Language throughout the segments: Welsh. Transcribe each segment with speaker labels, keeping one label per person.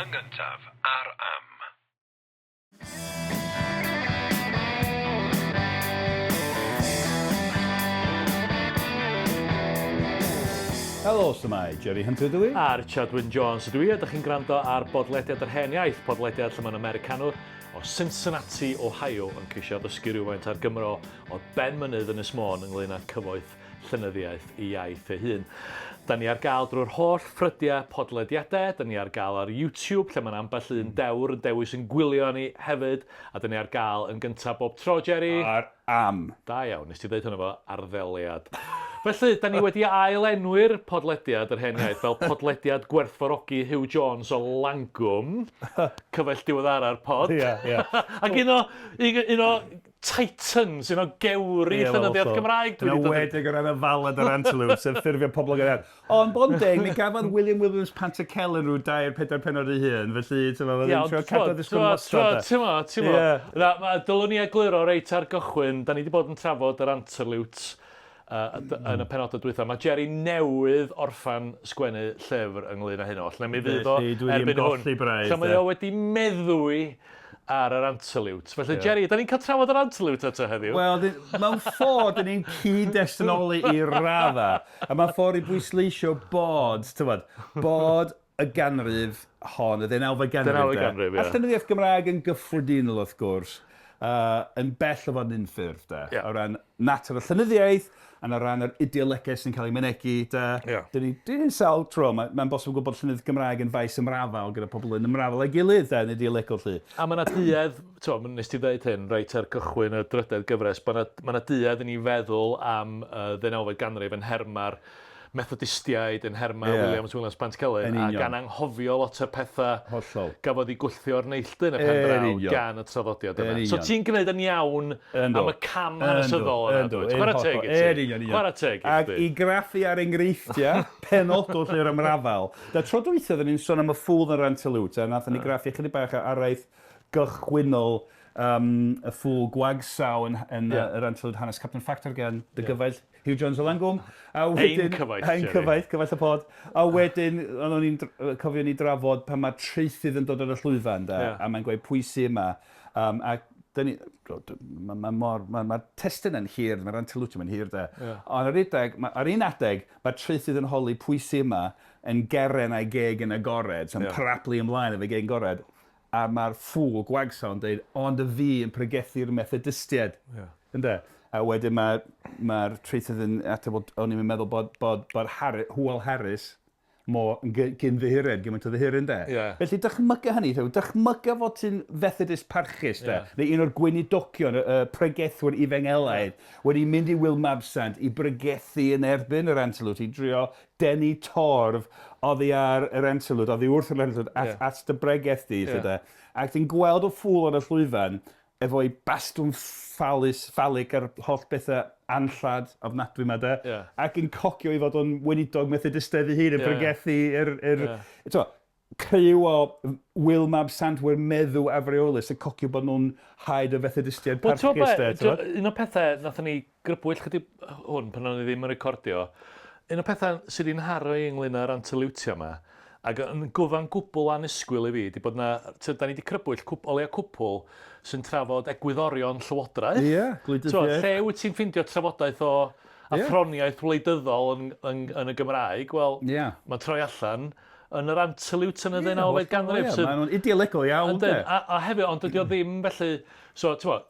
Speaker 1: Yn gyntaf ar Am.
Speaker 2: Helo, shwmae, Jerry Hunter ydw i.
Speaker 3: A Richard Wyn Jones ydw i, a dych chi'n gwrando ar bodlediad yr hen iaith, podlediad lle mae'n Americanwr o Cincinnati, Ohio, yn ceisio addysgu rhywfaint ar Gymro o ben mynydd Ynys Môn ynglyn â cyfoeth llenyddiaeth i iaith ei hun. Da ni ar gael drwy'r holl ffrydiau podlediadau, da ni ar gael ar YouTube lle mae'n ambell un dewr yn dewis yn gwylio ni hefyd, a da ni ar gael yn gyntaf bob tro, Jerry.
Speaker 2: Ar am.
Speaker 3: Da iawn, nes ti ddeud hwnna fo arddeliad. Felly, da ni wedi ail-enwi'r podlediad yr hen iaith fel podlediad gwerthfawrogi Huw Jones o Langwm, cyfaill diweddara'r pod.
Speaker 2: Ia, ia.
Speaker 3: Ac un o, un o Titans, un o gewri
Speaker 2: Ie, wel,
Speaker 3: llenyddiaeth
Speaker 2: so,
Speaker 3: Gymraeg.
Speaker 2: Yn enwedig o ran y falad a'r antelopes sef ffurfio poblogaidd iawn. Ond bod yn deg, mi gafodd William Williams Pantycelyn rhyw dair, pedair pennod ei hun, felly ti'n meddwl,
Speaker 3: Ie,
Speaker 2: oedd hi'n trio cadw ddisgwyl wastad.
Speaker 3: Ti'n mo, ti'n mo. Na, ma, dylwn ni egluro reit ar gychwyn, da ni wedi bod yn trafod yr anterliwt uh, yn y penodau dwytha. Mae Jerry newydd orffan sgwennu llyfr ynglyn â hyn oll. Na mi fydd o erbyn hwn. Lle mae o wedi meddwi ar yr Anterliwt. Felly, yeah. Jerry, da ni'n cael trafod yr Anterliwt eto heddiw?
Speaker 2: Wel, mewn ffordd, da ni'n cyd-destunoli i radda. A mae'n ffordd i bwysleisio bod, ti'n bod y ganrif hon, y ddeunawfed ganrif.
Speaker 3: Ddeunawfed ganrif, ie.
Speaker 2: A llenyddiaeth Gymraeg yn gyffredinol, wrth gwrs, yn bell o fod yn unffurf, de.
Speaker 3: Yeah.
Speaker 2: O ran natur y llenyddiaeth, a o ran yr ideolegau sy'n cael eu mynegi, de.
Speaker 3: Yeah.
Speaker 2: Dyn ni, dyn ni'n sawl tro, mae'n mae bosib gwybod bod llenyddiaeth Gymraeg yn faes ymrafael gyda pobl yn ymrafael â'i gilydd, de, yn ideolegol, lly.
Speaker 3: A mae yna duedd, t'mo, nes ti ddeud hyn reit ar gychwyn y drydedd gyfres, bod yna, ma' 'na duedd i ni feddwl am y ddeunawfed ganrif yn nhermau'r Methodistiaid, yn nhermau
Speaker 2: Ie.
Speaker 3: Williams Williams Pantycelyn,
Speaker 2: Yn
Speaker 3: a
Speaker 2: union.
Speaker 3: gan anghofio lot o'r pethau
Speaker 2: Hollol.
Speaker 3: gafodd eu gwthio o'r neilltu yn y pen
Speaker 2: Yn
Speaker 3: draw
Speaker 2: union.
Speaker 3: gan y traddodiad
Speaker 2: Yn
Speaker 3: yna. So
Speaker 2: union.
Speaker 3: ti'n gwneud yn iawn
Speaker 2: Yndw.
Speaker 3: am y cam hanesyddol yna,
Speaker 2: Yndw,
Speaker 3: dwyt?
Speaker 2: yn
Speaker 3: Chwarae teg
Speaker 2: hollol.
Speaker 3: i ti.
Speaker 2: Yn union, union.
Speaker 3: Chwarae teg i
Speaker 2: Ac
Speaker 3: chdi.
Speaker 2: i graffu ar enghreifftiau penodol lle yr ymrafael. Da tro dwytha oedden ni'n sôn am y ffŵl yn yr Antelwt, a nathon ni graffu chydig bach ar araith gychwynnol um, y ffŵl gwagsaw yn, yn
Speaker 3: Yeah.
Speaker 2: yr Antelwt hanes Captain Factor gan dy gyfaill Huw Jones o Langwm. A wedyn,
Speaker 3: Ein cyfaill,
Speaker 2: Ein
Speaker 3: Jerry.
Speaker 2: cyfaill, cyfaill y pod. A wedyn, oedden ni'n cofio ni drafod pan mae traethydd yn dod ar y llwyfan, da,
Speaker 3: Yeah.
Speaker 2: a mae'n gweud pwy sy yma. Um, a dyn ni, mae ma mor, mae'r ma testun yn hir, mae'r antelwtiwm yn hir, de.
Speaker 3: Yeah.
Speaker 2: Ond ar, adeg, ma, ar un adeg, mae'r traethydd yn holi pwy sy yma yn geren a'i geg yn agored, so'n
Speaker 3: Yeah.
Speaker 2: parablu ymlaen efo'i geg yn agored, a mae'r ffŵl gwagsaw yn dweud, ond y fi yn pregethu'r Methodistiaid.
Speaker 3: Yeah.
Speaker 2: Ynde? A wedyn mae'r ma traethydd yn ateb, o'n i'n meddwl bod, bod, bod Harry, Hywel Harris mor yn gyn ddihuren, gymaint o ddihuren de.
Speaker 3: Yeah.
Speaker 2: Felly dychmyga hynny, Huw, dychmyga fod ti'n Fethodist parchus de,
Speaker 3: Yeah.
Speaker 2: neu un o'r gweinidogion, y, y pregethwyr ifengelaidd, yeah. wedi mynd i Wil Mabsant i bregethu yn erbyn yr Antelwt, i drio denu torf oddi ar yr Antelwt, oddi wrth yr Antelwt, at,
Speaker 3: Yeah.
Speaker 2: at dy bregeth di,
Speaker 3: Yeah.
Speaker 2: yeah. de. Ac ti'n gweld o ffŵl ar y llwyfan, efo'i bastwn ffalus, ffalig a'r holl bethau anllad ofnadwy 'ma de.
Speaker 3: Ie.
Speaker 2: Ac yn cogio i fod o'n weinidog Methodistaidd ei hun yn
Speaker 3: Ie.
Speaker 2: pregethu i'r... i'r
Speaker 3: Ie.
Speaker 2: T'mo', criw o Wil Mab Santwyr meddw afreolus yn cogio bod nhw'n haid o Fethodistiaid
Speaker 3: Wel, t'mo'
Speaker 2: parchus
Speaker 3: be',
Speaker 2: de, t'mo'?
Speaker 3: un o'r pethau nathon ni grybwyll chydig hwn pan o'n i ddim yn recordio, un o'r pethau sydd wedi'n nharo i ynglyn â'r anterliwtio 'ma, Ac yn gyfan gwbl annisgwyl i fi 'di bod 'na, tibod, da ni 'di crybwyll cwp- o leia cwpl sy'n trafod egwyddorion llywodraeth.
Speaker 2: Ie, gwleidyddiaeth.
Speaker 3: Tibod, lle wyt ti'n ffindio trafodaeth o athroniaeth wleidyddol yn, yn, yn y Gymraeg? Wel,
Speaker 2: Ie.
Speaker 3: mae'n troi allan yn yr anterliwt yn y ddeunawfed ganrif.
Speaker 2: Ie,
Speaker 3: sydd-
Speaker 2: maen nhw'n ideolegol iawn,
Speaker 3: Yndyn,
Speaker 2: de.
Speaker 3: a, a hefyd, ond dydy o ddim felly... So, tibod,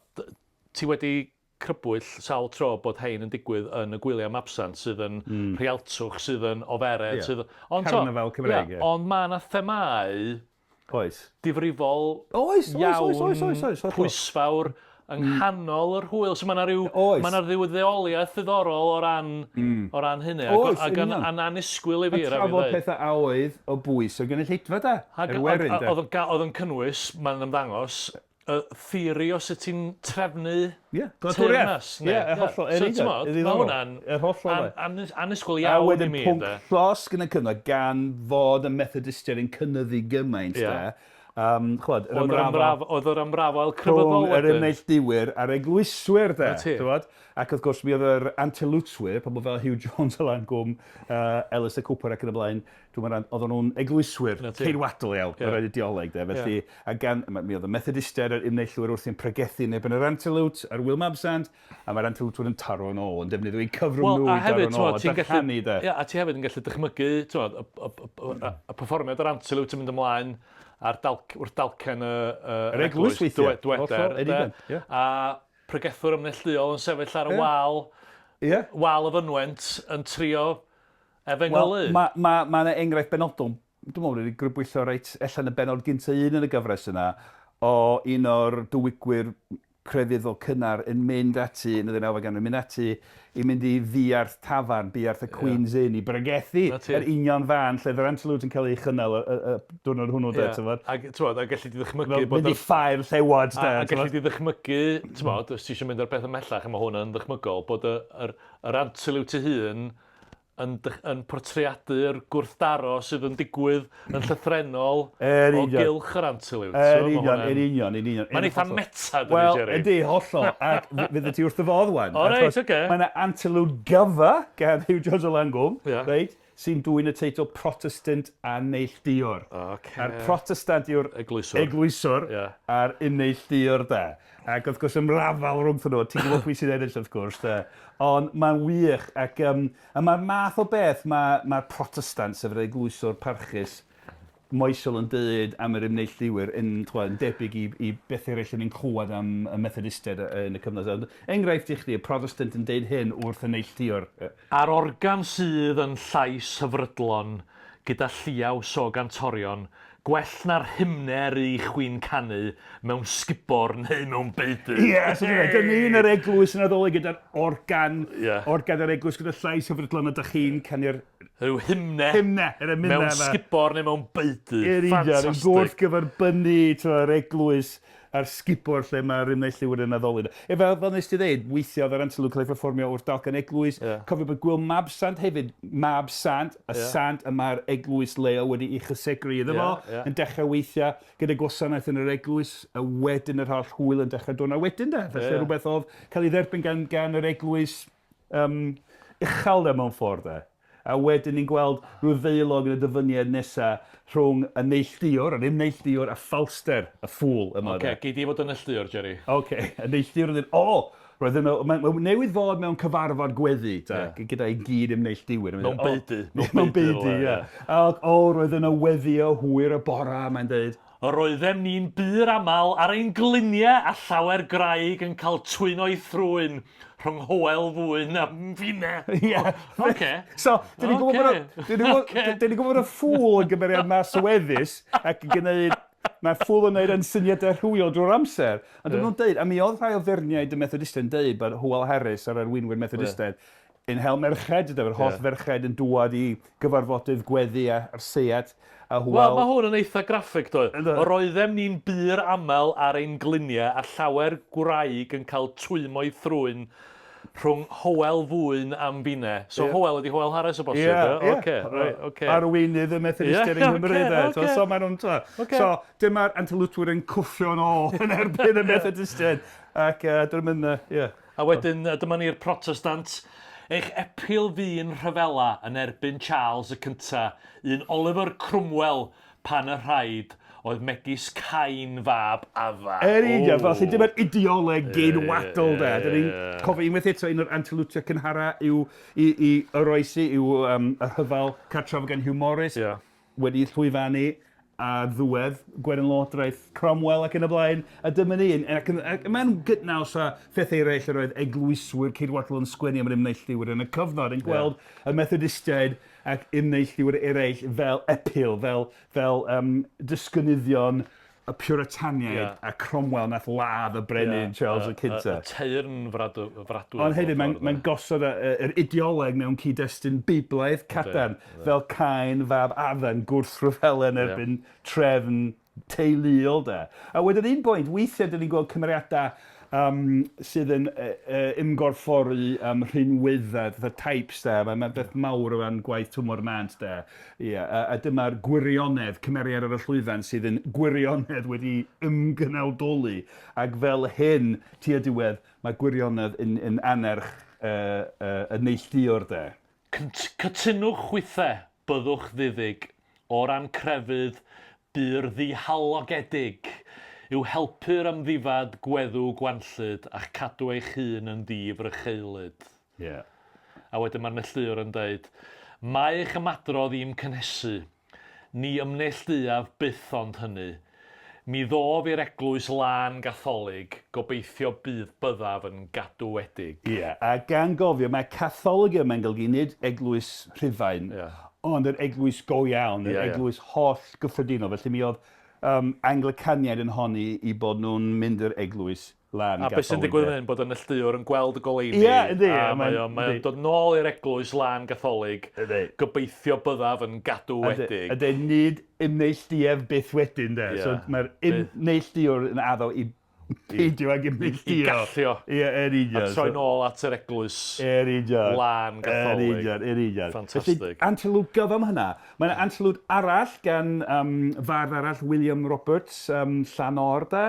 Speaker 3: ti wedi crybwyll sawl tro bod hein yn digwydd yn y gwyliau Mabsant sydd yn mm. rhialtwch, sydd yn oferedd,
Speaker 2: yeah.
Speaker 3: sydd... Ond,
Speaker 2: Carnifal Cymreig,
Speaker 3: ie. Ond mae yna themâu
Speaker 2: oes.
Speaker 3: difrifol
Speaker 2: oes, oes,
Speaker 3: iawn,
Speaker 2: oes, oes, oes, oes, oes,
Speaker 3: pwysfawr yng nghanol yr hwyl. So mae yna rhyw,
Speaker 2: Oes.
Speaker 3: mae yna rhyw ddeoliaeth ddiddorol o ran, mm. o ran hynny.
Speaker 2: Oes,
Speaker 3: ac,
Speaker 2: yn
Speaker 3: ac
Speaker 2: union.
Speaker 3: anisgwyl i fi,
Speaker 2: A
Speaker 3: rhaid fi
Speaker 2: trafod
Speaker 3: ddeud.
Speaker 2: pethau a oedd o bwys o'r gynulleidfa da,
Speaker 3: Ac
Speaker 2: yr werin
Speaker 3: oedd
Speaker 2: de.
Speaker 3: oedd yn ga- oedd yn cynnwys, mae'n ymddangos, y theori o sut ti'n trefnu
Speaker 2: Ie, gwladwriaeth.
Speaker 3: teyrnas.
Speaker 2: Ie, y hollol,
Speaker 3: So,
Speaker 2: yn
Speaker 3: ti'n modd,
Speaker 2: union,
Speaker 3: mae hwnna'n
Speaker 2: Yr hollol.
Speaker 3: an- an- annisgwyl
Speaker 2: A
Speaker 3: iawn i
Speaker 2: wedyn
Speaker 3: mi,
Speaker 2: pwnc
Speaker 3: ynde.
Speaker 2: llosg yn y cyfnod, gan fod y Methodistiaid yn cynyddu gymaint,
Speaker 3: Ie.
Speaker 2: de. Um, chwod, yr
Speaker 3: Oedd yr
Speaker 2: ymrafael
Speaker 3: ymraf- oedd yr ymrafael
Speaker 2: rhwng
Speaker 3: crefyddol
Speaker 2: yr
Speaker 3: wedyn.
Speaker 2: ymneillduwyr a'r eglwyswyr, de.
Speaker 3: Na ti.
Speaker 2: T'wod? Ac wrth gwrs, mi oedd yr antelwtwyr, pobl fel Hugh Jones o Langwm, uh, Ellis a Cooper ac yn y blaen, Dwi'n meddwl, oedden nhw'n eglwyswyr ceidwadol iawn, yeah. yr ideoleg, de. Felly, yeah. a gan, mi oedd y Methodistiaid a'r Ymneillwyr wrthi'n pregethu yn erbyn yr Antilwt a'r Wil Mabsant, a mae'r Antilwtwyr yn taro yn ôl, yn defnyddio eu cyfrwng well, nhw i taro yn ôl, a dychanu, de.
Speaker 3: Ia, a ti hefyd yn gallu dychmygu, ti'n y, y, y, y perfformiad yr Antilwt yn mynd ymlaen ar dalc, wrth dalcen y, y,
Speaker 2: yr eglwys, weithiau.
Speaker 3: Dweder, de. A pregethwr ymneillduol yn sefyll ar y yeah. wal, yeah. wal y fynwent yn trio efengylu.
Speaker 2: Wel, mae ma, ma yna enghraifft benodol, dwi'n meddwl wedi grybwyllo reit, ella yn y benod gyntaf un yn y gyfres yna, o un o'r diwygwyr crefyddol cynnar yn mynd ati, yn y ddeunawfed ganrif, yn mynd ati i mynd i ddiarth tafarn, buarth y Queen's Inn, i bregethu yr union fan lle oedd yr Antiloot yn cael ei chynnal y, y, y diwrnod hwnnw, de, ti'n
Speaker 3: Ac, ti'n a gallu di ddychmygu
Speaker 2: bod... Mynd i ffair llewod, de.
Speaker 3: A, a gallu di ddychmygu, ti'n bod, os ti eisiau mynd ar beth ymhellach, a mae hwn yn ddychmygol, bod y, yr, yr Antiloot ei hun yn, yn portreadu'r gwrthdaro sydd yn digwydd yn llythrennol o gylch yr Antiloot.
Speaker 2: Yn union, yn union, yn union.
Speaker 3: Mae'n eitha meta, dydy, Wel,
Speaker 2: Jerry? Ydy, hollol. Ac fydde ti wrth y fodd wan.
Speaker 3: O, reit, oce.
Speaker 2: Mae yna Antiloot gyfa gan Hugh Jones o Langwm, yeah. reit, sy'n dwyn y teitl Protestant a Neillduwr.
Speaker 3: Okay.
Speaker 2: A'r Protestant yw'r
Speaker 3: eglwyswr,
Speaker 2: eglwyswr yeah. a'r Neillduwr, de. Ac wrth gwrs ymrafal rhwngthyn nhw, ti'n gwybod pwy sy'n ennill wrth gwrs, de. Ond mae'n wych, ac um, a mae'r math o beth mae'r ma Protestant, sef yr eglwyswr parchus, moesol yn dweud am yr ymneilltuwyr yn, twa, yn debyg i, i beth eraill yn ni'n clywed am y Methodistiaid yn y cyfnod. Ond enghraifft i chdi, y Protestant yn deud hyn wrth y neilltuwr.
Speaker 3: A'r organ sydd yn llais hyfrydlon, gyda lliaws o gantorion, Gwell na'r hymne ry chwi'n canu mewn sgubor neu mewn beudy.
Speaker 2: Ie, so dyna, dyn ni yn yr eglwys yn addoli gyda'r organ, yeah. organ yr eglwys gyda llais hyfrydlon a dych chi'n canu'r...
Speaker 3: Rhyw hymne.
Speaker 2: Hymne, yr emynau
Speaker 3: Mewn sgubor neu mewn beudy.
Speaker 2: Yr union, yn gwrth gyferbynnu yr eglwys a'r sgubor lle mae'r ymneilltuwyr yn addoli. E fel, fel nes ti ddeud, weithiau oedd yr Antilw cael ei pherfformio wrth dalcan eglwys. Yeah. Cofio bod Gwyl Mab Sant hefyd, Mab Sant, y yeah. sant y mae'r eglwys leol wedi'i chysegru iddo fo, yeah, yeah. yn dechrau weithiau gyda gwasanaeth yn yr eglwys, a wedyn yr holl hwyl yn dechrau dod na wedyn de. Felly yeah. rhywbeth oedd cael ei dderbyn gan, gan yr eglwys um, uchel de mewn ffordd de. A wedyn ni'n gweld rhyw ddeialog yn y dyfyniad nesa rhwng y neilltuwr, yr ymneilltuwr, a ffalster, y ffŵl yma.
Speaker 3: Oce, gei di fod yn neilltuwr, Jerry.
Speaker 2: Oce, y neilltuwr yn dweud, o! Roedd yno, mae, mae newydd fod mewn cyfarfod gweddi, ta, yeah. gyda'i gyd ymneilltuwyr.
Speaker 3: Mewn beudy.
Speaker 2: Mewn beudy, ie. Ac, o, roedd yno weddio hwyr y bora, mae'n dweud.
Speaker 3: Yr oeddem ni'n bur aml ar ein gliniau a llawer graig yn cael twyno'i thrwyn rhwng Hywel Fwyn a finne.
Speaker 2: Ie.
Speaker 3: Oce.
Speaker 2: So, dyn ni'n gwybod bod dyn ni'n gwybod bod y ffŵl yn gymeriad marsyweddus ac yn gwneud Mae ffŵl yn gwneud yn syniadau rhywiol drwy'r amser. Ond dyn nhw'n deud, a mi oedd rhai o feirniaid y Methodistiaid yn deud bod Hywel Harris a'r arweinwyr Methodistiaid yn hel merched, dydy, yr holl yeah. ferched yn dŵad i gyfarfodydd gweddi a'r seiat a hwyl.
Speaker 3: Wel, mae hwn yn eitha graffig, do. Yr oeddem ni'n bur aml ar ein gliniau a llawer gwraig yn cael twymo'i thrwyn rhwng Hywel Fwyn am finne. So yeah. Hywel ydi Hywel Harris o bosib,
Speaker 2: yeah,
Speaker 3: yeah. Okay, right, okay.
Speaker 2: Arweinydd y Methodistiaid yeah, yng Nghymru, okay, okay. So, so maen nhw'n... Okay. So, dyma'r antilwtwyr yn cwffio'n ôl yn erbyn y Methodistiaid. Ac dyn nhw'n mynd, yeah.
Speaker 3: A wedyn dyma ni'r Protestant. Eich epil fu'n rhyfela yn erbyn Charles y cynta, un Oliver Cromwell pan y rhaid oedd megis Cain fab Adda.
Speaker 2: Yn union, felly dyma'r ideoleg geidwadol de. Dyn ni'n cofio unwaith eto un o'r antilutia cynhara yw i, i oroesi yw um, y rhyfel cartref gan Hugh Morris.
Speaker 3: Yeah.
Speaker 2: Wedi llwyfannu ar ddiwedd Gweriniaeth Cromwell ac yn y blaen, a dyma ni, ac, ac, ac mae'n gydnaws â pheth eraill yr oedd eglwyswyr Ceidwadol yn sgwennu am yr ymneilltuwyr yn y cyfnod, yn gweld yeah. y Methodistiaid ac ymneilltuwyr eraill fel epil, fel, fel um, disgynyddion y Puritaniaid yeah. a Cromwell nath ladd y brenin yeah, Charles y cynta.
Speaker 3: Y teyrn fradwy.
Speaker 2: Ond hefyd, mae'n mae gosod yr ideoleg mewn cyd-destun Beiblaidd cadarn, fel Cain fab Addan gwrthryfela yn erbyn yeah. trefn teuluol de. A wedyn un bwynt, weithiau dyn ni'n gweld cymeriadau um, sydd yn uh, uh, ymgorffori um, rhinweddau, the types de, mae'n ma beth mawr o ran gwaith Twm o'r Nant de. Ie, a, a dyma'r gwirionedd, cymeriad ar y llwyfan sydd yn gwirionedd wedi ymgynawdoli, ac fel hyn, tua diwedd, mae gwirionedd yn, yn annerch uh, uh, y neilltuwr de.
Speaker 3: Cytunwch chwithe. Byddwch ddiddig, o ran crefydd, bur ddihalogedig, yw helpu'r amddifad gweddw gwanllyd a'ch cadw eich hun yn ddi-frycheulyd.
Speaker 2: Ie.
Speaker 3: A wedyn mae'r neilltuwr yn deud, Mae eich ymadrodd i'm cynhesu. Ni ymneillduaf byth ond hynny. Mi ddof i'r eglwys lân Gatholig, gobeithio bydd byddaf yn gadwedig.
Speaker 2: Ie, a gan gofio, mae Catholig yma'n golygu nid eglwys Rhufain, ond yr eglwys go iawn, yr eglwys holl gyffredinol. Felly mi oedd Anglicaniaid yn honni i bod nhw'n mynd i'r eglwys lân
Speaker 3: A beth sy'n
Speaker 2: Gatholig,
Speaker 3: digwydd
Speaker 2: de.
Speaker 3: fan hyn, bod y neilltuwr yn gweld y goleuni.
Speaker 2: Ie, yndi.
Speaker 3: A mae o'n mae o'n dod nôl i'r eglwys lân Gatholig.
Speaker 2: Yndi.
Speaker 3: Gobeithio byddaf yn gadwedig.
Speaker 2: A deud nid ymneilltuaf byth wedyn, de.
Speaker 3: Ie.
Speaker 2: So mae'r ymneilltuwr yn addo i peidio ag ymneilltuo.
Speaker 3: I gallio.
Speaker 2: Ie, yn union.
Speaker 3: A troi nôl at yr eglwys
Speaker 2: Yn union.
Speaker 3: lân Gatholig.
Speaker 2: Yn union, yn union.
Speaker 3: Ffantastig.
Speaker 2: Felly, anterlwd gyfam hynna. Mae yna anterlwd arall gan um, fardd arall, William Roberts, um, Llanor, de.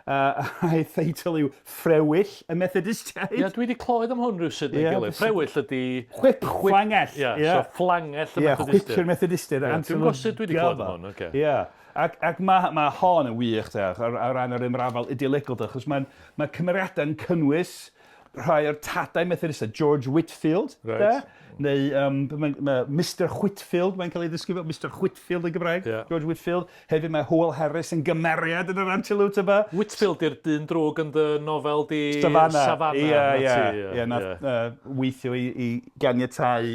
Speaker 2: A'i theitl yw Ffrewyll y Methodistiaid.
Speaker 3: Ie, dwi wedi clywed am hwn rhywsut neu gilydd. Ffrewyll ydy...
Speaker 2: Chwip, fflangell.
Speaker 3: Ie, so fflangell y Methodistiaid.
Speaker 2: Ie, chwipio'r Methodistiaid.
Speaker 3: Ie, dwi'n gwybod sut dwi wedi clywed am hwn, oce.
Speaker 2: Ie, ac, ac mae, ma hon yn wych, te, ar, ar ran yr ymrafal ideolegol, te, achos mae'n mae cymeriadau'n cynnwys rhai o'r tadau Methodistiaid, George Whitefield,
Speaker 3: Right.
Speaker 2: de, neu um, ma, ma Mr Whitefield, mae'n cael ei ddisgrifio, Mr Whitefield yn Gymraeg,
Speaker 3: yeah.
Speaker 2: George Whitefield. Hefyd mae Howell Harris yn gymeriad yn yr antilope yma.
Speaker 3: Whitefield yw'r dyn drwg yn dy nofel di
Speaker 2: Savannah.
Speaker 3: Savannah.
Speaker 2: Ie, ie, ie, nath weithio i, i ganiatáu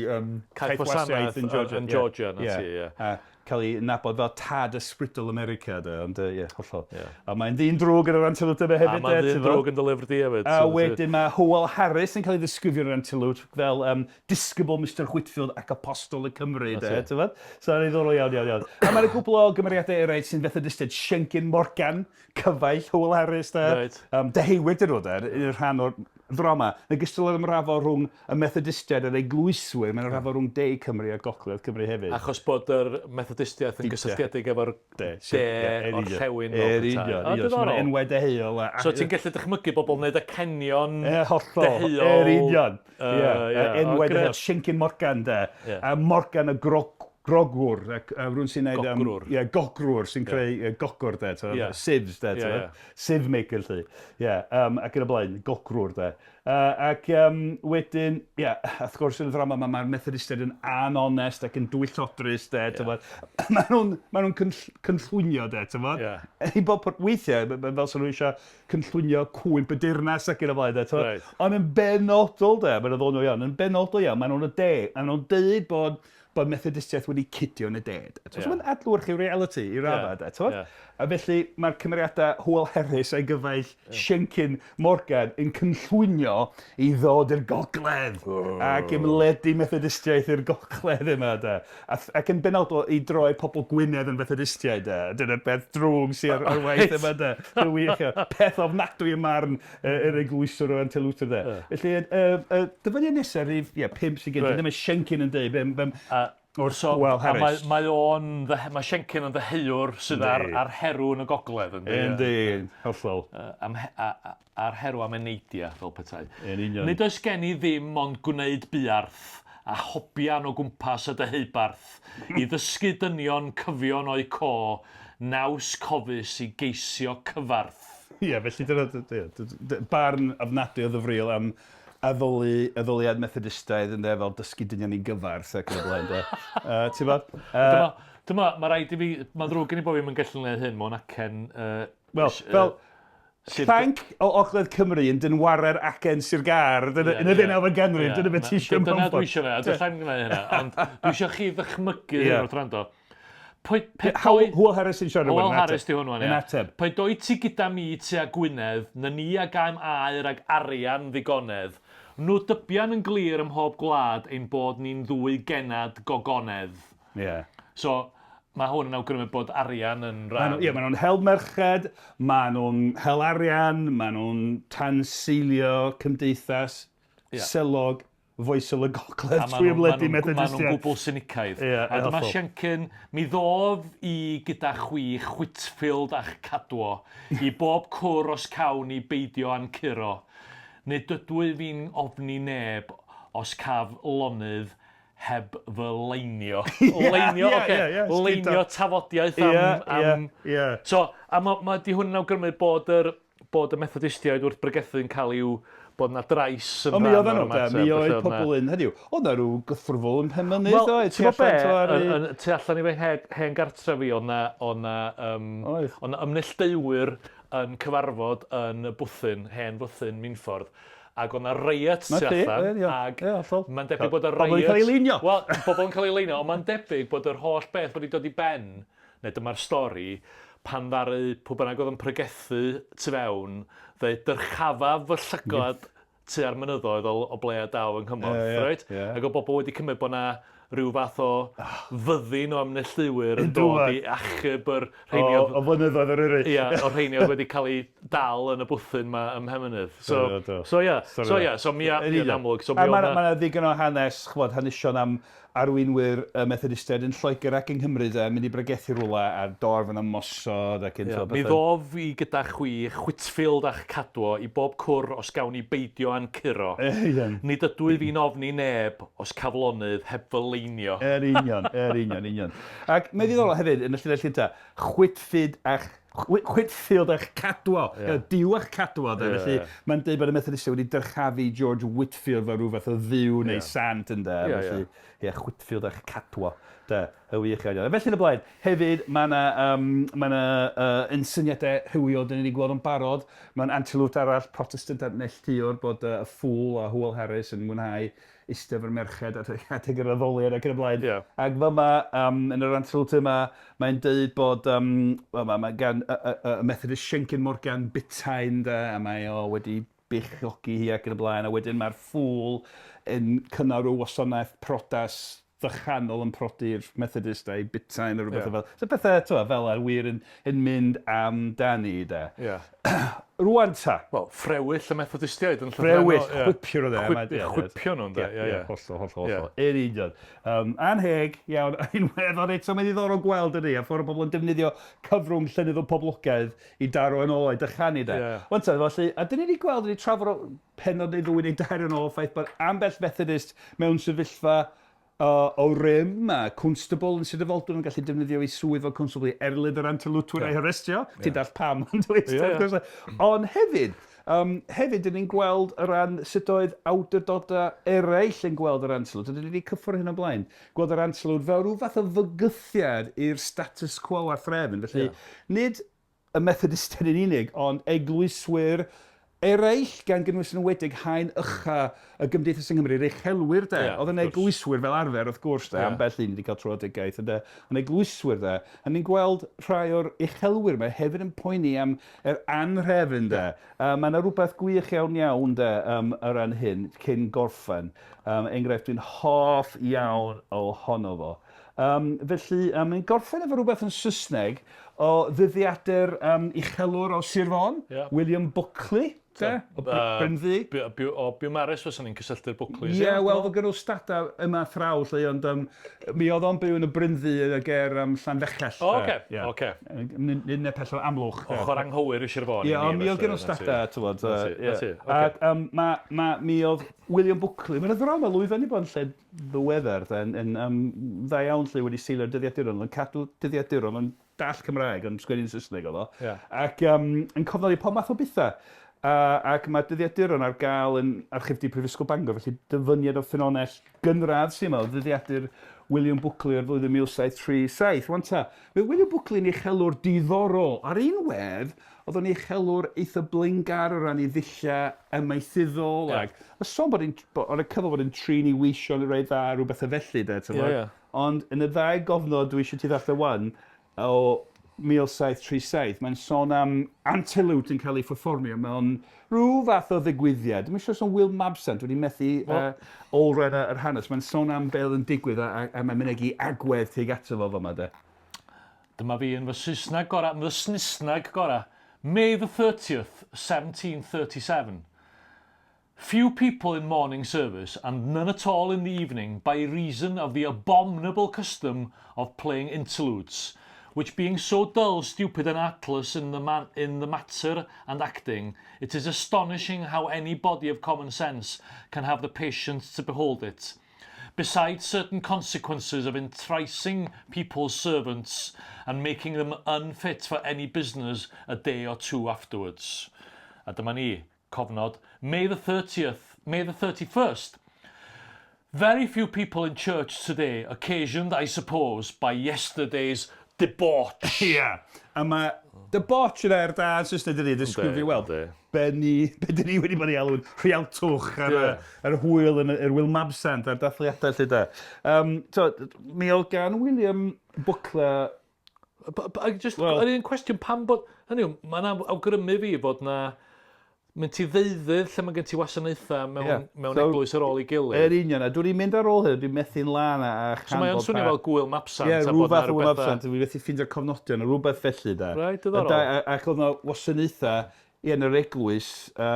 Speaker 3: caethwasiaeth
Speaker 2: yn Georgia.
Speaker 3: Yn Georgia, na ti, ie.
Speaker 2: Cael ei nabod fel tad ysbrydol America, de, ond ie, yeah, hollol.
Speaker 3: Yeah.
Speaker 2: A mae'n ddyn drwg yn yr antilope yma hefyd.
Speaker 3: A mae'n ddyn drwg yn dy lyfr di hefyd.
Speaker 2: A wedyn mae Howell Harris yn cael ei ddisgrifio yn yr antilope fel disgybl Mr Whitefield ac apostol y Cymru, de, ti'n fod? So, yn ddiddorol iawn, iawn, iawn. A mae'n gwbl o gymeriadau eraill sy'n Methodistiaid. Siencyn Morgan, cyfaill Howell Harris, de.
Speaker 3: Right.
Speaker 2: Deheuwyr dyn nhw, de, yn rhan o'r ddrama. Yn ogystal â'r ymrafo rhwng y Methodistiaid a'r Eglwyswyr, mae'n ymrafo rhwng De Cymru a Gogledd Cymru hefyd.
Speaker 3: Achos bod yr Methodistiaeth yn gysylltiedig efo'r de orllewin.
Speaker 2: Yr union.
Speaker 3: O, diddorol.
Speaker 2: Enwau deheuol.
Speaker 3: So ti'n gallu dychmygu bobl yn gwneud acenion
Speaker 2: hollol.
Speaker 3: deheuol.
Speaker 2: Yr union. Ie. Enwau deheuol. Siencyn Morgan, de. A Morgan y grogwr, ac rhywun sy'n neud...
Speaker 3: Gogrwr.
Speaker 2: Ie, gogrwr sy'n creu gogwr, de, yeah. Sieves, de, yeah, sieve maker, lly. Ie, ac yn y blaen, gogrwr, de. Ac wedyn, ie, yeah, wrth gwrs yn y ddrama yma, mae'r Methodistiaid yn anonest ac yn dwyllodrus, de, yeah. Maen nhw'n ma nhw cynllwynio, de, ti'n fod?
Speaker 3: Yeah.
Speaker 2: I bob weithiau, fel sy'n nhw eisiau cynllwynio cwymp y dirnas ac yn y blaen, de, ti'n fod?
Speaker 3: Right.
Speaker 2: Ond yn benodol, de, mae'n ddoniol iawn, yn benodol iawn, maen nhw'n y de, maen nhw'n deud bod Methodistiaeth wedi cydio yn y de. Yeah. So mae'n adlewyrchu reality i raddau, yeah. de,
Speaker 3: Yeah.
Speaker 2: A felly mae'r cymeriadau Howell Harris a'i gyfaill yeah. Siencyn Morgan yn cynllwynio i ddod i'r gogledd ac ymledu Methodistiaeth i'r gogledd yma, de. Ac yn benodol i droi pobl Gwynedd yn Methodistiaid, de. Dyna'r beth drwg sydd ar waith yma, de. Wych, peth ofnadwy ym marn yr eglwyswr o Antelwtr, de. Felly, dyfyniad nesaf, rhif, ie, 5 sy'n gen i, dyma Siencyn yn dweud,
Speaker 3: O'r so,
Speaker 2: Howell Harris.
Speaker 3: Mae, mae mae Siencyn yn ddeheuwr sydd ar herw yn y gogledd. Yndi,
Speaker 2: yndi, hollol.
Speaker 3: Ar herw am eneidia, fel petai.
Speaker 2: Yn union.
Speaker 3: Nid oes gen i ddim ond gwneud buarth a hobian o gwmpas y deheubarth i ddysgu dynion cyfion o'u co, naws cofus i geisio cyfarth.
Speaker 2: Ie, felly dyna barn ofnadwy o ddyfriol am addoliad Methodistaidd yn fel dysgu dynion i gyfarth ac yn y blaen, de. Ti'n bod?
Speaker 3: Dyma, mae rhaid i fi, mae'n ddrwg gen i bod fi'n gallu gwneud hyn mewn acen...
Speaker 2: Wel, fel, llanc o Ogledd Cymru yn dynware'r acen Sir Gâr yn y ddeunawfed ganrif, dyna beth ti eisiau mewn
Speaker 3: ffordd. Dyna dwi eisiau fe, a dwi'n lla'n gwneud hynna, ond dwi eisiau chi ddychmygu hyn wrth rando.
Speaker 2: Howell Harris sy'n siarad
Speaker 3: Howell Harris di hwn wan,
Speaker 2: ia. Ateb.
Speaker 3: Paid oed ti gyda mi tua Gwynedd, na ni a gaem aur ag arian ddigonedd. Nhw dybian yn glir ym mhob gwlad ein bod ni'n ddwy genad gogonedd.
Speaker 2: Ie.
Speaker 3: So, mae hwn yn awgrymu bod arian yn rhan.
Speaker 2: Ie, maen nhw'n hel merched, maen nhw'n hel arian, maen nhw'n tanseilio cymdeithas, selog, foesol y gogledd trwy ymledu Methodistiaid.
Speaker 3: Maen nhw'n gwbl sinicaidd.
Speaker 2: Yeah,
Speaker 3: a dyma Siencyn, mi ddof i gyda chwi Whitefield a'ch cadwo, i bob cwr os cawn i beidio a'n curo. Nid ydw i fi'n ofni neb os caf lonydd Heb fy leinio. Leinio, oce. Leinio tafodiaeth am... am... So, a ma, ma, di hwn yn awgrymu bod yr, bod y Methodistiaid wrth bregethu yn cael i'w bod 'na drais yn
Speaker 2: rhan o'r ymateb. Mi oedd pobl yn, hynny yw, oedd 'na rhyw gythrwfl yn Penmynydd,
Speaker 3: oedd? Wel, ti'n gwybod be, tu allan i fy hen gartref fi, oedd 'na, oedd 'na, oedd 'na ymneilltuwyr yn cyfarfod yn y bwthyn, hen fwthyn Minffordd, ac oedd 'na riot tu allan, ac mae'n debyg bod y riot...
Speaker 2: Pobl yn cael eu leinio!
Speaker 3: Wel, pobl yn cael eu leinio, ond mae'n debyg bod yr holl beth wedi dod i ben, neu dyma'r stori, pan ddaru pwy bynnag oedd yn pregethu tu fewn ddeud 'dyrchafaf fy llygad tua'r mynyddoedd o o ble y daw fy nghymorth', reit? Ac oedd bobl wedi cymryd bod 'na rhyw fath o fyddin o ymneilltuwyr yn dod i achub yr rheini oedd...
Speaker 2: O flynyddoedd Eryri.
Speaker 3: Ia, o'r rheini oedd wedi cael eu dal yn y bwthyn 'ma ym Mhenmynydd. So, so ia, so ia, so mi a, yn amlwg, so mi oedd 'na...
Speaker 2: A ma' 'na ddigon o hanes, ch'mod, hanesion am arweinwyr y Methodistiaid yn Lloegr ac yng Nghymru de, yn mynd i bregethu rhywle a'r dorf yn ymosod ac yn
Speaker 3: Mi ddof i gyda chwi, Whitfield a'ch cadwo, i bob cwr os gawn ni beidio â'n curo. Nid ydwyf i'n ofni neb, os caf lonydd, heb fy leinio.
Speaker 2: Yn union, yn union, union. Ac mae'n ddiddorol hefyd, yn y llinell gynta, Whitfield a'ch Whitfield a'ch cadwo. Yeah. Duw a'ch cadwo, de. Yeah. Felly mae'n dweud bod y Methodistiaid wedi dyrchafu George Whitfield fel rhyw fath o dduw neu yeah. sant, ynde. Yeah, Felly, yeah. yeah, Whitfield a'ch cadwo. De, y wych iawn. iawn. Felly yn y blaen, hefyd, mae yna um, mae yna, uh, ensyniadau rhywiol dyn ni wedi gweld yn barod. Mae'n antilwt arall, Protestant a'r neilltuwr, bod y ffŵl a Hywel Harris yn mwynhau eistedd efo'r merched adeg, adeg yr addoliad ac yn y blaen.
Speaker 3: Yeah.
Speaker 2: Ac fyma, yn yr antilwt yma, mae'n deud bod, wel, mae, mae gan y, y, y Methodist Siencyn Morgan butain, de, a mae o wedi beichiogi hi ac yn y blaen, a wedyn mae'r ffŵl yn cynnal rhyw wasanaeth priodas ddychanol yn prodi'r Methodist a'i butain a rhywbeth
Speaker 3: Ie.
Speaker 2: fel. So pethau, t'mo', fel 'a wir yn yn mynd amdani de.
Speaker 3: Ie.
Speaker 2: Rŵan ta.
Speaker 3: Wel, ffrewyll y Methodistiaid yn llythrennol.
Speaker 2: Ffrewyll, chwipio nhw de.
Speaker 3: Chwip, chwipio nhw ynde, ie, ie.
Speaker 2: Hollol, hollol, hollol. Yn union. Anheg iawn, unwaith, ond eto mae'n ddiddorol gweld ydy, a ffordd o bobl yn defnyddio cyfrwng llenyddol poblogaidd i daro yn ôl a'i dychanu de.
Speaker 3: Ie.
Speaker 2: Wan ta, felly, a dyn ni wedi gweld, wedi trafod o pennod neu ddwy neu dair yn ôl, ffaith bod ambell Methodist mewn sefyllfa o rym a cwnstable yn Sir Drefaldwyn yn gallu defnyddio ei swydd fel cwnstable i erlid yr antilwtwyr a'i harestio. Ti'n dallt pam, yn dwyt?
Speaker 3: Ie, ie.
Speaker 2: Ond hefyd, hefyd, dyn ni'n gweld o ran sut oedd awdurdodau eraill yn gweld yr antilwt, a dyn ni wedi cyffwrdd hyn o blaen, gweld yr antilwt fel rhyw fath o fygythiad i'r status quo a threfn. Felly, nid y Methodistiaid yn unig, ond eglwyswyr eraill, gan gynnwys yn enwedig haen ucha y gymdeithas yng Nghymru, yr uchelwyr de.
Speaker 3: Ie,
Speaker 2: Oedd yn
Speaker 3: wrth gwrs.
Speaker 2: eglwyswyr fel arfer, wrth gwrs de,
Speaker 3: Ie.
Speaker 2: ambell un wedi cael tröedigaeth ynde, ond eglwyswyr de. A ni'n gweld rhai o'r uchelwyr 'ma hefyd yn poeni am yr anhrefn de. A mae 'na rywbeth gwych iawn iawn de o ran hyn, cyn gorffen. Enghraifft dwi'n hoff iawn ohono fo. Felly, mae'n gorffen efo rhywbeth yn Saesneg o ddyddiadur uchelwr o Sir Fôn,
Speaker 3: yeah.
Speaker 2: William Buckley, de, o Bryn Ddu.
Speaker 3: O Biwmaris fysa ni'n cysylltu'r Buckleys.
Speaker 2: Ie, yeah, wel, fod gen nhw stadau yma thraw, lle, ond mi oedd o'n byw yn y Bryn Ddu yn y ger Llanfechell.
Speaker 3: O, oce, oce.
Speaker 2: Nid neu pell o Amlwch.
Speaker 3: Ochr anghywir i Sir Fôn.
Speaker 2: Ie, ond mi oedd gen nhw stadau, ti'n bod. Ac mi oedd William Buckley, mae'n ddrama lwyfan i bod yn lle ddiweddar de, yn, yn um, dda iawn lle wedi seilio'r dyddiaduron, yn cadw dyddiaduron, yn dall Cymraeg, yn sgwennu'n Saesneg oedd o.
Speaker 3: Yeah.
Speaker 2: Ac yn cofnodi pob math o bethau. Ac mae dyddiaduron ar gael yn Archifdy Prifysgol Bangor, felly dyfyniad o ffynonell gynradd sy'n meddwl, dyddiadur William Buckley o'r flwyddyn 1737. Wan ta, mae William Buckley yn uchelwr diddorol. Ar un wedd, oedd o'n uchelwr eitha blaengar o ran ei ddulliau amaethyddol
Speaker 3: Ie.
Speaker 2: ac y sôn bod hi'n o'n y cyfle bod hi'n trin ei weision yn reit dda rhyw bethau felly de, ti'n
Speaker 3: Ie, ie.
Speaker 2: Ond yn y ddau gofnod dwi eisiau ti ddarllen wan o 1737, mae'n sôn am antelwt yn cael ei pherfformio mewn rhyw fath o ddigwyddiad. Dwi'n siŵr os o'n Wil Mabsant, wedi methu olrhain yr hanes. Mae'n sôn am be oedd yn digwydd a, a, a mae'n mynegi agwedd tuag ato fo fama de.
Speaker 3: Dyma fi yn fy Saesneg gorau, fy Snisneg gorau. May the 30th, 1737. Few people in morning service and none at all in the evening by reason of the abominable custom of playing interludes, which being so dull, stupid and artless in the, man in the matter and acting, it is astonishing how any body of common sense can have the patience to behold it. Besides certain consequences of enticing people's servants and making them unfit for any business a day or two afterwards. A dyma ni, cofnod, May the 30th, May the 31st. Very few people in church today, occasioned, I suppose, by yesterday's debauch.
Speaker 2: Ia. A mae debauch yn air da yn Saesneg dydy, disgrifio, wel, be ni, be dyn ni wedi bod yn ei alw'n rhialtwch ar yeah. yr hwyl yn yr Wyl Mabsant a'r dathliadau lle da. Um, so, mi oedd gan William Bwcle...
Speaker 3: Just, well, yr un cwestiwn, pam bod... Hynny yw, mae'n awgrymu fi fod na Mynd ti ddeuddydd lle mae gen ti wasanaethau mewn, yeah. mewn so, eglwys ar ôl ei gilydd.
Speaker 2: Yr union, a dwi'n mynd ar ôl hyn, dwi'n methu'n lân a
Speaker 3: chanfod... So mae'n swnio fel gwyl mapsant.
Speaker 2: Ie, yeah, rhyw fath o gwyl mapsant, dwi'n methu ffeindio'r cofnodion, rhywbeth felly da.
Speaker 3: Right, diddorol.
Speaker 2: Ac oedd yna wasanaethau ie, yn yr eglwys, y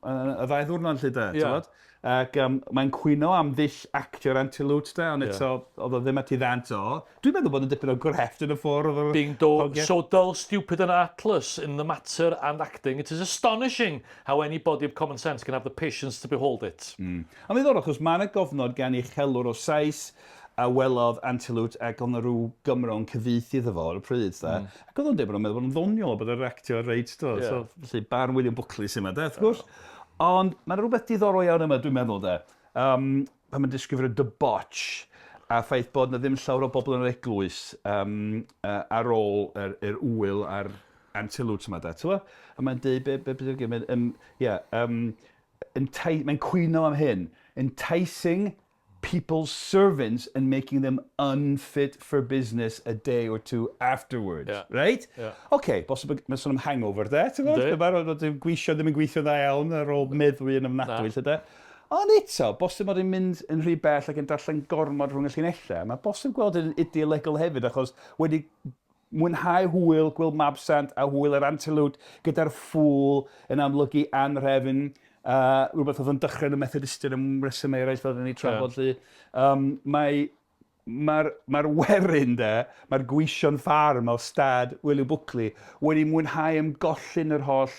Speaker 2: ddau ddwrnod lle da, yeah. ti'n Ac mae'n cwyno am ddull actio'r antilote da, ond eto, yeah. oedd o ddim at ei ddant o. Dwi'n meddwl bod yn dipyn o grefft yn y ffordd oedd
Speaker 3: o'r Being do, so dull, stupid and artless in the matter and acting, it is astonishing how any body of common sense can have the patience to behold it.
Speaker 2: Mm. Ond ddiddorol, achos mae yna gofnod gan uchelwr o Sais a welodd Antilote ac oedd 'na rhyw Gymro yn cyfieithu iddo fo ar y pryd, de. Ac oedd o'n deud bod o'n meddwl bod o'n ddoniol, bod yr actio reit, do. Yeah. So, felly, barn William Buckley sy'n yma, de, wrth gwrs. Ond mae 'na rhywbeth diddorol iawn yma, dwi'n meddwl, de. Um, pan mae'n disgrifio'r debauch a ffaith bod 'na ddim llawer o bobl yn yr eglwys um, ar ôl yr, yr wyl a'r antilote yma, de, ti'n A mae'n deud, be, be, be, be, be, um, yeah, um, mae'n cwyno am hyn, enticing people's servants and making them unfit for business a day or two afterwards. Yeah. Right?
Speaker 3: Yeah.
Speaker 2: OK, bosib mae'n sôn am hangover de, ti'n gwybod? Dyma'r oedd gweithio ddim yn gweithio dda iawn ar ôl meddwi yn ofnadwy, lle de. Ond eto, bosib bod hi'n mynd yn rhy bell ac yn darllen gormod rhwng y llinellau. Mae bosib gweld yn ideolegol hefyd, achos wedi mwynhau hwyl Gwyl Mabsant a hwyl yr Antilote gyda'r ffŵl yn amlygu anhrefn, uh, rhywbeth oedd yn dechrau yn y Methodistiaid am resymau eraill fel ni trafod yeah. lly. Um, mae mae'r mae werin de, mae'r gweision ffarm o stad William Buckley wedi mwynhau ymgollin yr holl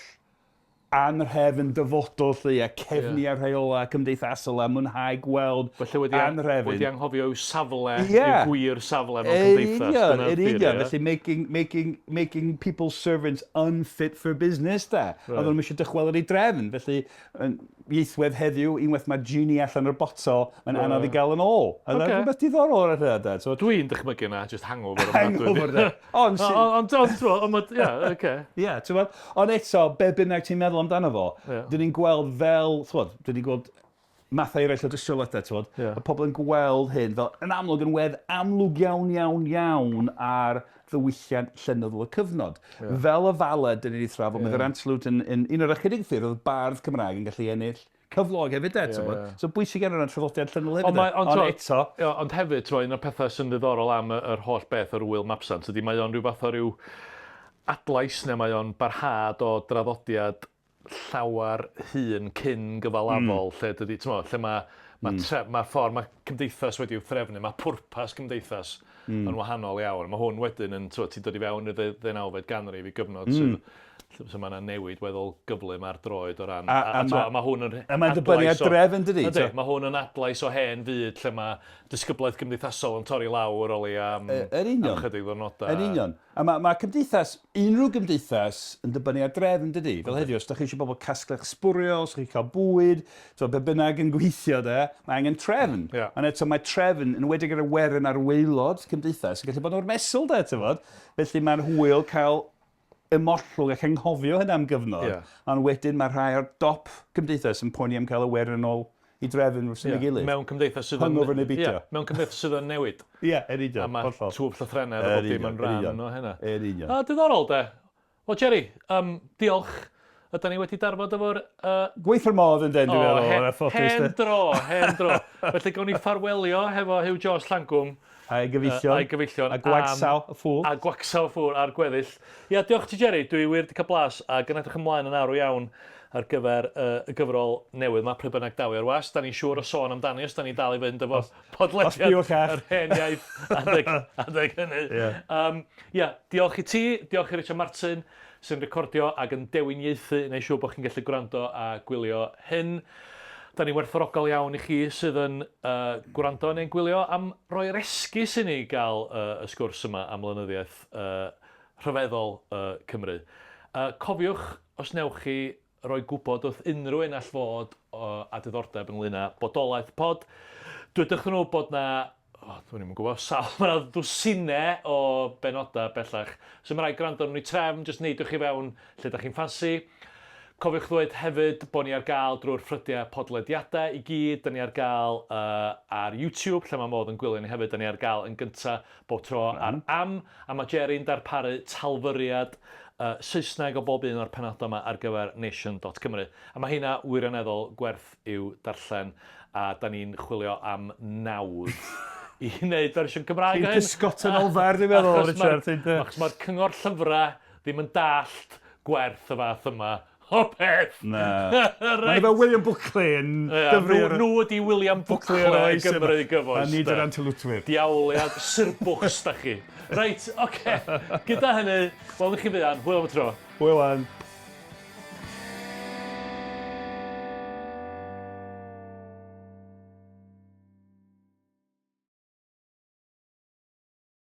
Speaker 2: anrhefn dyfodol 'lly a cefnu ar rheolau cymdeithasol a mwynhau gweld
Speaker 3: Felly wedi,
Speaker 2: anrhefn.
Speaker 3: Wedi anghofio i'w safle, yeah. i'w gwir safle mewn cymdeithas.
Speaker 2: Union, yn union. Felly making, making, making people servants unfit for business, da. Right. Oedden nhw'n eisiau dychwelyd i drefn. Felly, ieithwedd heddiw, unwaith mae genie allan o'r botol, mae'n anodd i gael yn ôl. A okay. rhywbeth diddorol ar y hynna, da.
Speaker 3: So, Dwi'n dychmygu na, just hangover.
Speaker 2: Hangover, da.
Speaker 3: Ond, ond, ond, ond, ie, oce.
Speaker 2: Ie, ti'n gwybod? Ond eto, be bynnag ti'n meddwl amdano fo, yeah. dyn ni'n gweld fel, ti'n gwybod, dyn ni'n gweld mathau eraill o dystiolaethau, ti'n gwybod, yeah. y pobl yn gweld hyn fel, yn amlwg yn wedd amlwg iawn, iawn, iawn ar ddiwylliant llenyddol y cyfnod. Yeah. Fel y faled dyn ni wedi thrafod, yeah. mae yr Antilote yn, yn un o'r ychydig ffyrdd oedd bardd Cymraeg yn gallu ennill cyflog hefyd, de, yeah, yeah. So bwysig iawn o ran traddodiad llenyddol hefyd. Ond,
Speaker 3: ond, ond eto... Ia, ond hefyd, ti'n un o'r pethau sy'n ddiddorol am yr holl beth o'r Wyl Mabsant ydy mae o'n rhyw fath o ryw adlais neu mae o'n barhad o draddodiad llawer hŷn cyn gyfalafol mm. lle dydy, ti'n lle mae mae mm. tre, mae ffordd mae cymdeithas wedi'w threfnu, mae pwrpas cymdeithas mm. yn wahanol iawn. Mae hwn wedyn yn, ti'n dod i fewn i'r ddeunawfed ganrif i gyfnod mm. sydd So mae yna newid weddol gyflym ar droed o ran...
Speaker 2: A, a, a,
Speaker 3: a, mae hwn yn
Speaker 2: A mae'n dibynnu ar drefn, dydy?
Speaker 3: Ydy, mae hwn yn adlais o hen fyd lle mae disgyblaeth gymdeithasol yn torri lawr o leia am,
Speaker 2: Yr union.
Speaker 3: am chydig ddwrnodau.
Speaker 2: Yn union. A mae, mae cymdeithas, unrhyw gymdeithas, yn dibynnu ar drefn, dydy? Fel heddiw, os da chi eisiau bobl casglu eich sbwriel, os chi'n cael bwyd, so be bynnag yn gweithio, de, mae angen trefn.
Speaker 3: Yeah.
Speaker 2: Ond eto mae trefn, yn enwedig ar y werin ar waelod cymdeithas, yn gallu bod yn ormesol, de, ti'n fod? Felly mae'n hwyl cael ymollwng ac anghofio hynna am gyfnod.
Speaker 3: Yeah.
Speaker 2: Ond wedyn mae rhai ar dop cymdeithas yn poeni am cael y werin yn ôl i drefn wrth yeah. ei gilydd.
Speaker 3: Mewn cymdeithas sydd yn...
Speaker 2: Hungover neu beidio.
Speaker 3: Yeah, mewn cymdeithas sydd yn newid.
Speaker 2: Ie, yeah, yn union.
Speaker 3: A mae twf llythrennedd a bob dim yn rhan o hynna.
Speaker 2: Yn union.
Speaker 3: A diddorol de. Wel, Jerry, um, diolch. Ydan ni wedi darfod efo'r... Uh,
Speaker 2: Gweithio'r modd yn den, dwi'n meddwl.
Speaker 3: Oh, hen dro, hen dro. Felly gawn ni ffarwelio hefo Huw Jones Llangwm.
Speaker 2: A'i gyfeillion.
Speaker 3: A'i gyfeillion.
Speaker 2: A gwagsaw y ffŵl.
Speaker 3: A gwagsaw y ffŵl a'r gweddill. Ia, diolch ti Jerry, dwi wir wedi cael blas ac yn edrych ymlaen yn arw iawn ar gyfer uh, y gyfrol newydd yma, pryd bynnag daw i'r wasg. Da ni'n siŵr o sôn amdani os da ni'n dal i fynd efo podlediad yr hen iaith adeg, adeg hynny.
Speaker 2: Yeah.
Speaker 3: Um, yeah, diolch i ti, diolch i Richard Martin sy'n recordio ac yn dewin ieithu i wneud siŵr bod chi'n gallu gwrando a gwylio hyn. Da ni'n werthfawrogol iawn i chi sydd yn uh, gwrando neu'n gwylio am roi'r esgus i ni gael uh, y sgwrs yma am lenyddiaeth uh, rhyfeddol uh, Cymru. Uh, cofiwch, os newch chi roi gwybod wrth unrhyw un all fod uh, â diddordeb ynglyn â bodolaeth pod, dwedwch nhw bod na oh, dwi'n ddim yn gwybod, sawl, mae yna ddwsinau o benodau bellach. So mae rhaid gwrando arnyn nhw i trefn, jyst neidiwch chi fewn lle da chi'n ffansi. Cofiwch ddweud hefyd bod ni ar gael drwy'r ffrydiau podlediadau i gyd. Da ni ar gael uh, ar YouTube, lle mae modd yn gwylio ni hefyd. Da ni ar gael yn gyntaf bob tro ar Am, a mae Jerry'n darparu talfyriad uh, Saesneg o bob un o'r penodau yma ar gyfer nation.cymru. A mae heina wirioneddol gwerth i'w darllen, a da ni'n chwilio am nawdd i wneud fersiwn Cymraeg o hyn.
Speaker 2: Ti'n pysgota yn ofer, dwi'n meddwl, Richard.
Speaker 3: Achos mae'r cyngor llyfrau ddim yn dallt gwerth y fath yma o beth.
Speaker 2: Na. Reit. Mae'n fel William Bwcley yn dyfru...
Speaker 3: Nhw ydi William Bwcley o Gymru gyfoes.
Speaker 2: A nid yr antilwtwyr.
Speaker 3: Diawliad sirbwchs da chi. Reit, oce. Gyda hynny, welwn chi fuan. Hwyl am y tro.
Speaker 2: Hwyl wan.